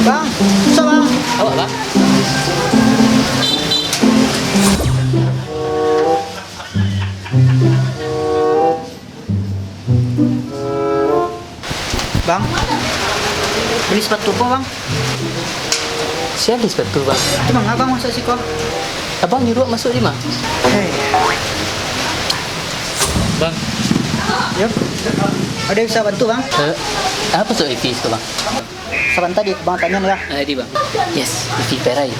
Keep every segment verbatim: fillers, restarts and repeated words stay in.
Bang, susah, Bang. Awak, Bang. Bang, beli sepatu apa, Bang? Siapa beli sepatu, Bang? Itu manga Abang masuk siko? Abang nyuruh masuk di ma? Hei. Bang. Yup. Ada yang bisa bantu, Bang? Eh, apa sok Evi siko, Bang? Sabanta di Bang tanyo lah. Ah, di Bang. Yes, Evi Perai.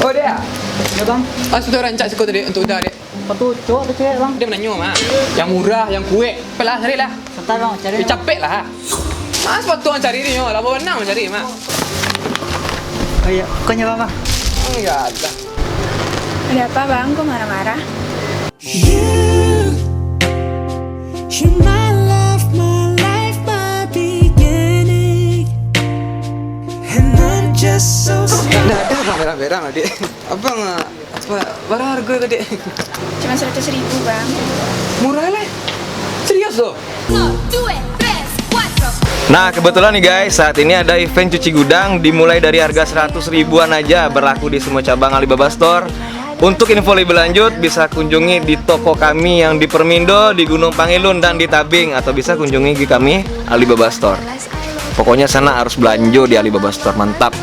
Oh, dia. Ya, Bang. Ah, sudah rancak siko tadi untuk udah, Dek. Sepatu cowok atau cewek, Bang? Dia menanyo, Mak. Yang murah, yang kuek. Pelah, carilah. Santai, Bang, cari. Eh, capek lah. Mas, sepatu ang cari ni, yo. Lama benar ang cari, Mak. Oh iya, bukannya, Bang, Bang. Enggak ada. Ada apa, Bang? Kok marah-marah? You, you my love, my life, my beginning. And I'm just so Dah ada, Bang, merah-merah, Dek. Abang, ah, apa, bara harga ko, Dek? Cuma seratus ribu, Bang. Murah lah. Serius, doh? Dos, tres, cuatro. Nah, kebetulan nih, guys, saat ini ada event cuci gudang dimulai dari harga seratus ribuan aja, berlaku di semua cabang Alibaba Store. Untuk info lebih lanjut, bisa kunjungi di toko kami yang di Permindo, di Gunung Pangilun, dan di Tabing, atau bisa kunjungi di kami Alibaba Store. Pokoknya sana harus belanjo di Alibaba Store, mantap.